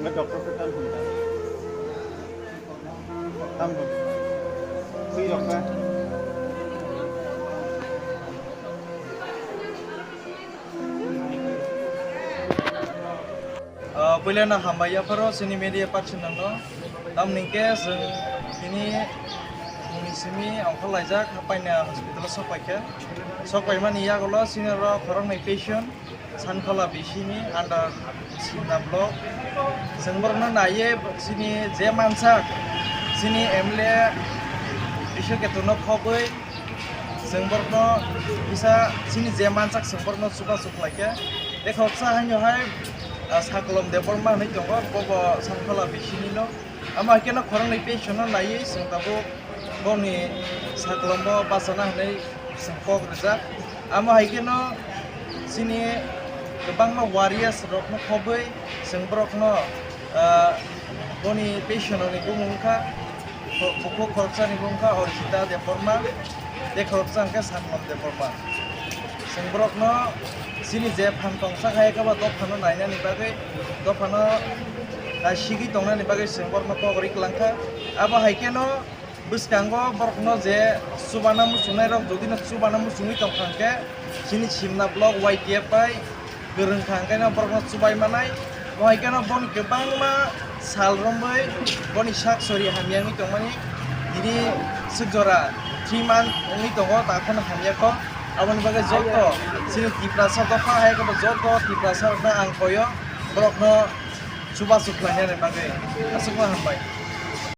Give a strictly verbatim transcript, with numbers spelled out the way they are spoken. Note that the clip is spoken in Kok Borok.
Doctor Petan Hunta. Tamo. Twi rok kha. Ah, puila no hambai yapharo chini media person no. Tamni hwnkhe chwng tini muni simi ongkhorlaijak, hapaina hospital o sokpaikha. Sokpaimani yagulo chini oro khoroknwi patient. Sankhola bisini under Simna block. Chwng borokno naiye chini je mansak, chini M L A Biswa Ketuno khobwi chwng borokno kisa chini je mansak chwng borokno chubachu khlaikha. Tei khoroksa haino hai, ah, Sakolom Debbarma hinwi tongo, bobo Sankhola bisinino. Amo hai kheno khoroknwi patient no naiwi chwng tabuk boni sakolombo bachana hinwi chwng kok rijak. Amo hai kheno chini kwbangma warriors rokno khobwi chwng borokno, ah, boni patient rokni bumung wngkha, bukhuk khoroksani bumung wngkha Orjita Debbarma, tei khoroksa hwnkhe Sakolom Debbarma. Chwng borokno chini je phan tongsa hai khe bo dophano nainani bagwi, dophano, ah, sigwi tongnani bagwi chwng borokno kok ri kwlangkha. Abo hai kheno bwskango borokno je chubana muchungnai rok jodi no chubana muchungwi tongkha hwnkhe chini Simna block Y T F bai kwrwng kha hwnkhe no borokno chubai manai. Bo hai kheno boni kwbangma sal romwi boni sak sori hamya wngwi tongmani tini swk jora three month wngwi tongo, ta phano hamya kho. Aboni bagwi joto chini Tiprasa dopha hai khe bo joto Tiprasa rokno ang koyo borokno chubachu khlainani bagwi. Aswkno hambai.